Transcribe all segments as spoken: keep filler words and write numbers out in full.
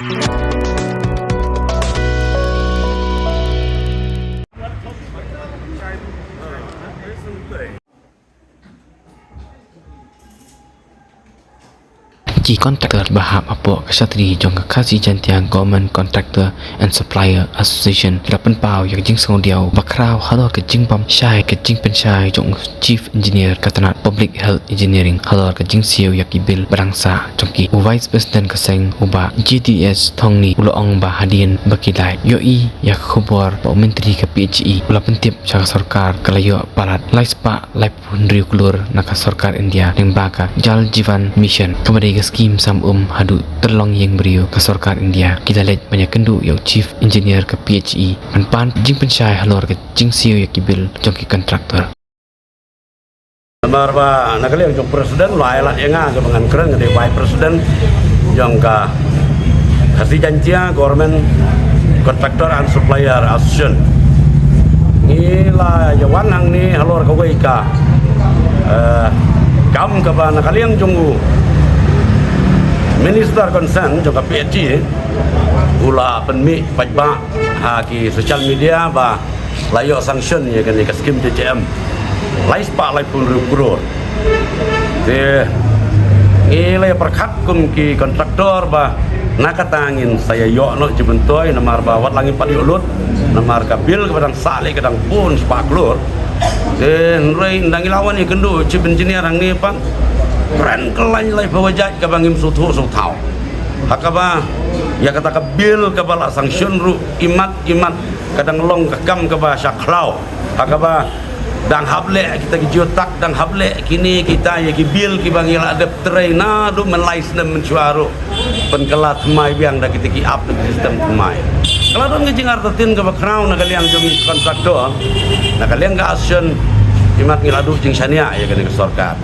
Ki contractor ba hap hapoh ka shatri jong ka Khasi Jaintia Government Contractor and Supplier Association ki la pynpaw ïa ka jingsngewdiaw ba khraw halor ka jingbym shai ka jingpynshai jong u Chief Engineer ka tnat Public Health Engineering halor ka jingsiew ïa ki bill ba dang sah jong ki. U Vice President ka seng u Bah J D S Thongni u la ong ba hadien ba ki la ïohi ïa ka khubor ba u Myntri ka P H E u la pyntip sha ka sorkar, ka la ïoh palat lai spah laiphew hynriew klur na ka sorkar India lyngba ka Jal Jeevan Mission, kaba dei ka skhim sam um haduh tyrlong ïing briew ka sorkar India. Ki la leit ban ïakynduh ïa u Chief Engineer ka P H E ban pan jingpynshai halor ka jingsiew ïa ki bill jong ki contractor. Namar ba na ka liang jong President u la ai lad ïa nga kaba ngan kren, nga dei Vice President jong ka Khasi Jaintia Government Contractor and Supplier Association. Ngi la ïa wan hangne halor kawei ka, eh, kam kaba na ka liang jong u Minister concern jong ka P H E u la pynmih paidbah ha ki social media ba la ïoh sanction ïa kane ka skhim J J M lai spah laiphew hynriew klur. Te ngi la ïa pyrkhat kum ki contractor ba na kata ngin sa ïa ïoh noh jingmyntoi, namar ba wat la ngim pat ïoh lut namar ka bill kaba dang sah leh ka dang bun spah klur. Te hynrei ynda ngi la wan ïakynduh u Chief Engineer hangne pat, kren kyllaiñ laiphew jait kaba ngim sngewthuh sngewthaw. Ha kaba ïa kata ka bill kaba la sanction ruh imat imat ka dang long ka kam kaba sha khlaw. Ha kaba dang hap leh kita ki jingïoh tak, dang hap leh kine kita ïa ki bill kiba ngi la dep trei naduh mynlai snem mynshuwa ruh. Pynkylla thymmai biang da kita ki app da ki system thymmai. Ka la don ka jingartatien kaba khraw na ka liang jong ngi ki contractor, na ka liang ka association, imat ngi la duh jingshaniah ïa kane ka sorkar.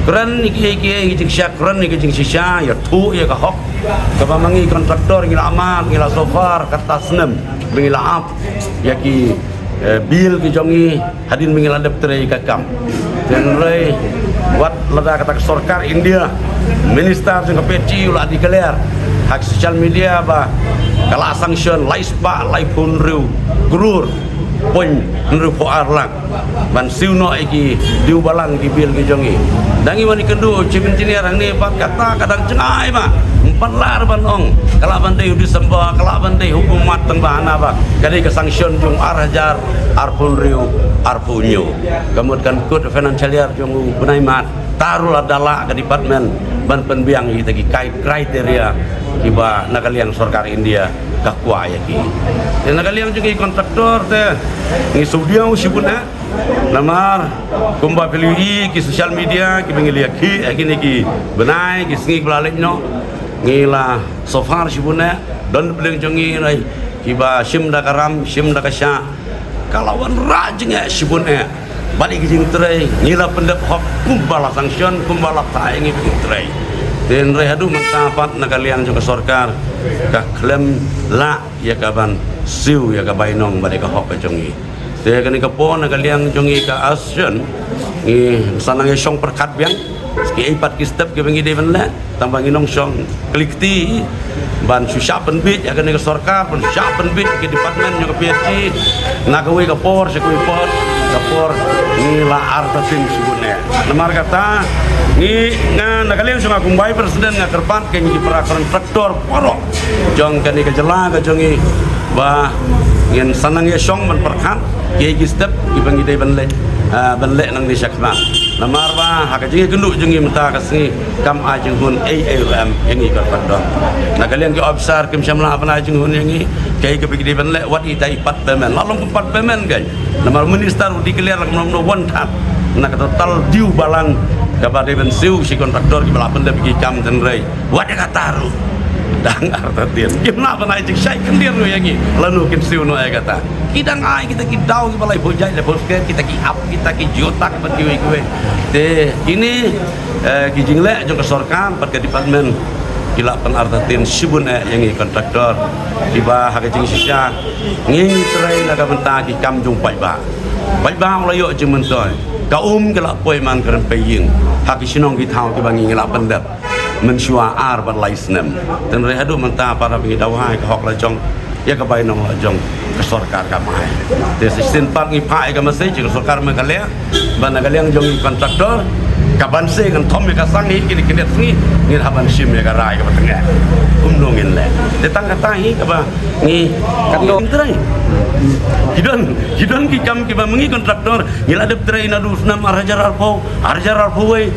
Kren ïa ki, ïa ki, ïa ki jingshisha, kren ïa ki jingshisha, ïathuh ïa ka hok kaba ma ngi contractor ngi la mad, ngi la suffer katta snem ba ngi la ap ïa ki, eh, bill ki jong ngi hadien ba ngi la dep trei ka kam. Te hynrei wat lada kata ka sorkar India, Minister jong ka P H E u la declare ha ka social media ba ka la sanction lai spah laiphew hynriew klur point hynriewphew ar lak ban siew noh ïa ki diew balang ki bill ki jong ngi. Dang ngi wan ïakynduh u Chief Engineer hangne pat, kata ka dang jngai ba ym pat lah ban ong ka lah ban dei u December, ka lah ban dei hukum mat, tang ba hana ba ka dei ka sanction jong ar hajar arphew hynriew arphew hynñiew. Ka mut kan kut financial year jong u bnai March, tang ruh lada lah ka department ban pynbiang ïa kita ki kai-, criteria kiba na ka liang sorkar India ka kwah ïa ki. Te na ka liang jong ki contractor te ngi sngewdiaw shibun eh. Namar kumba phi la ïohi ki social media kiba ngi la ïakhih ha kine ki bnai ki sngi kiba la leit noh, ngi la suffer shibun eh. Don bynta jong ngi nai kiba shim da ka ram, shim da ka shah, ka la wanrah jingeh shibun eh. Bad ïa ki jingtrei ngi la pyndep hok kumba la sanction, kumba la thah ïa ngi ba ngin trei. Te hynrei haduh mynta pat na ka liang jong ka sorkar ka khlem lah ïa ka ban siew ïa ka bainong bad ïa ka hok ka jong ngi. Te kane ka por na ka liang jong ngi ka association ngi sa nang ïashong pyrkhat biang kiei pat ki step kiba ngi dei ban leh, tang ba ngi nongshong kli kti ban shu shah pynbeit ïa kane ka sorkar, ban shu shah pynbeit ïa ki department jong ka P H E na kawei ka por sha kawei por, ka por ngi la artatien shibun eh. Namar kata ngi, nga na ka liang jong nga kum Vice President nga kyrpad ïa ngi ki para contractor baroh jong kane ka jylla ka jong ngi ba ngin sa nang ïashong ban pyrkhat kiei ki step kiba ngi dei ban leh, ah, ban leh nangne shakhmat. Namar ba ha ka jingïakynduh jong ngi mynta ka sngi kam ai jinghun ei ei ruh em ïa ngi contractor. Na ka liang ki officer kim shym lah ban ai jinghun ïa ngi, kaei kaba ngi dei ban leh wat ita i part payment. La long kum part payment kan. Namar minister u declare la kumno kumno one third na ka total diew balang kaba dei ban siew sha ki contractor kiba la pyndep ïa ki kam, hynrei wat ïa kata ruh dang artatien. Kim lah ban ai jingshai khyndiat ruh ïa ngi lano kin siew noh ïa kata. Ki dang ai kita ki daw kiba laiphew jait laiphew skhem, kita ki app, kita ki jingïoh tak bad kiwei kiwei. Te kine, eh, ki jingleh jong ka sorkar bad ka department ki la pynartatien shibun eh ïa ngi contractor kiba ha ka jingshisha ngi trei na ka bynta ki kam jong paidbah. Paidbah u la ïoh jingmyntoi, ka um ka la poi man ka rympei ïing ha ki shnong ki thaw kiba ngi, ngi la pyndep. Mynshuwa ar bad lai snem. Tynrai haduh mynta para ngi dawa ïa ka hok la jong, ïa ka bainong la jong, ka sorkar kam ai. Te shisien pat ngi phah ïa ka message ka sorkar Meghalaya, ba na ka liang jong ngi kontraktor, ka ban se ngan thom ïa ka sang hi kine kine sngi, ngin hap ban shim ïa ka rai kaba tyngai. Kumno ngin leh? Te tang kata hi kaba ngi katno tynrai. Ki don, ki don ki kam kiba ma ngi kontraktor ngi la dep trei naduh snem ar hajar arphew, ar hajar arphew wei.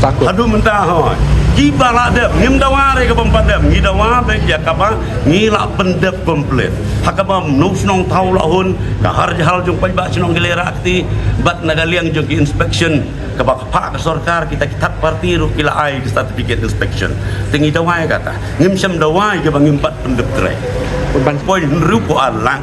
Haduh mynta hoi. Kiba la dep, ngim dawa re kaba ym pat dep, ngi dawa beit ïa kaba ngi la pyndep complete. Ha kaba u shnong thaw la hun, ka har jhal jong paidbah shnong ki leh rakti, bad na ka liang jong ki inspection kaba ka phah ka sorkar, kita ki third party ruh ki la ai ki certificate inspection. Te ngi dawa ïa kata. Ngim shym dawa ïa kaba ngim pat pyndep trei. Ban point hynriew phew ar lak.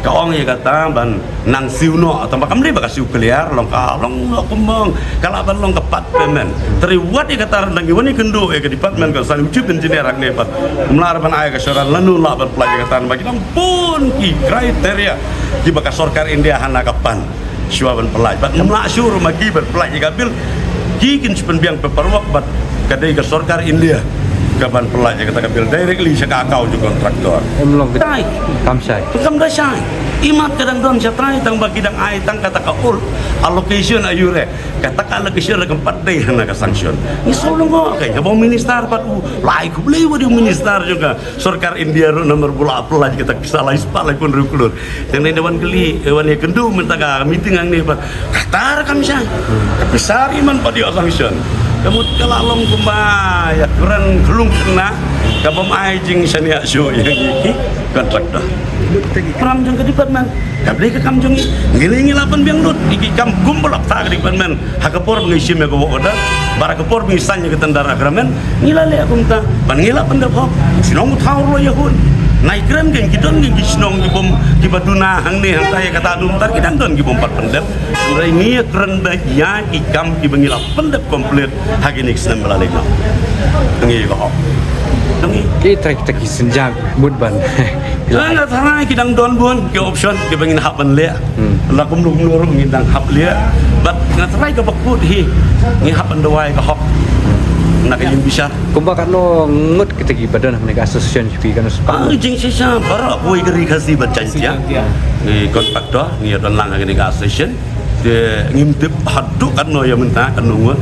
Ka ong ïa kata ban nang siew noh, tang ba kam dei ba ka siew clear, long ka long noh kumba ong, ka lah ban long ka part payment. Tyrwa ïa kata nang ïa wan ïa kynduh ïa ka department ka san u chief engineer hangne pat. Kumla ban ai ka assurance lano lah ban pynlait ïa kata ba ki dang bun ki criteria kiba ka sorkar India hana ka pan. Shuwa ban pynlait. Bad ngam lah shuh ruh ma ki ban pynlait ïa ka bill. Ki kin shu pynbiang paperwork bad ka dei ka sorkar India ka ban pynlait ïa kata ka bill directly sha ka account jong kontraktor. Em long ka tai. Kam shai. Kam da shai. Imat ka dang don sha tai tang ba ki dang ai tang kata ka old allocation aïu re. Kata ka allocation re kam pat dei hana ka sanction. Ngi shu long ko ka ka bong minister pat u lai khublei wa di minister jong ka sorkar India ruh namar ba la pynlait kata ka pisa lai spah lai phew hynriew klur. Tang ne wan kylli, eh, wan ïa kynduh mynta ka meeting hangne pat. Kata re kam shai. Ka pisa re man pat ïoh sanction. Ka mut ka la long kumba ïa kren khlung khynnah. Ka bym ai jingshaniah shuh ïa ki kontraktor. Pram jong ka department. Ka dei ka kam jong ngi. Ngi lei ngi la pynbiang lut ïa ki kam kum ba la pynta ka department. Ha ka por ba ngi shim ïa ka work order, bad ha ka por ba ngi sign ïa ka tender agreement, ngi la leh kumta, bad ngi la pyndep hok, shnong u thaw ruh ïa hun. Nai kren kein ki don kein ki shnong ki bym, kiba duna hangne hangta ïa kata dum tar ki dang don ki bym pat pyndep. Hynrei ngi ïa kren beit ïa ki kam kiba ngi la pyndep complete ha kine ki snem ba la leit noh. Ngi ïa ka hok. Ngi. Ki trai kita ki synjak mut ban. Nga tharai ki dang don bun ki option kiba ngin hap ban leh. Hmm. La kumno kumno ruh ngi dang hap leh. Bad nga tharai kaba kut hi ngi hap ban duwai ka hok na ka ïing bishar. Kumba katno ngut kita kiba don ha kane ka association, ki katno spah? Ah, jingshisha baroh kawei ka Ri Khasi bad Jaiñtia. Jaiñtia. Ngi kontraktor ngi don lang ha kane ka association. Te ngim tip haduh katno ïa mynta katno ngut.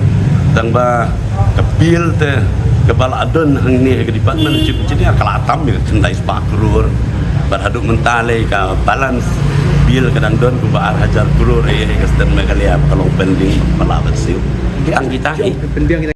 Tang ba ka bill te kaba la don hangne ha ka department chief engineer ka la tam ïa ka khyndai spah klur. Bad haduh mynta lei ka balance bill ka dang don kumba ar hajar klur ïa ka State Meghalaya ba ka long pending ba la ban siew. Tang kita hi. Pynbiang kita